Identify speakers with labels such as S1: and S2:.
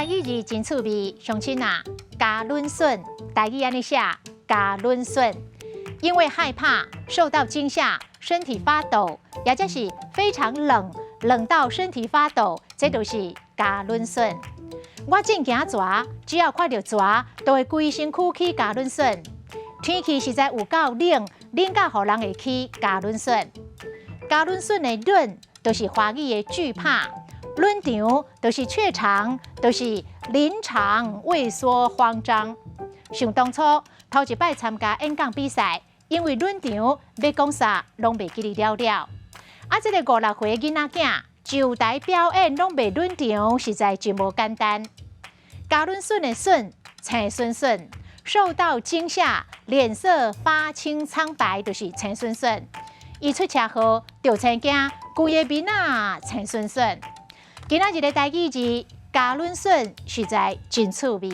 S1: 台語字真趣味，鄉親啊，咬卵筍，台語按呢寫，咬卵筍，因為害怕受到驚嚇，身體發抖，也就是非常冷，冷到身體發抖，這就是咬卵筍。我真驚蛇，只要看著蛇，就會規身軀起咬卵筍。天氣實在有夠冷，冷到予人會起咬卵筍。咬卵筍的卵，就是華語的懼怕。揇場就是怯場，就是臨場畏縮慌張。想當初頭一擺參加演講比賽，因為揇場欲講啥攏袂記得了了。啊，這个五六歲囡仔囝上台表演攏袂揇場，實在真無簡單。咬卵筍的筍青筍筍，受到驚嚇，臉色發青蒼白，就是青筍筍。伊出車禍著青驚，規个面仔青筍筍。今仔日的台語字咬卵筍實在真趣味。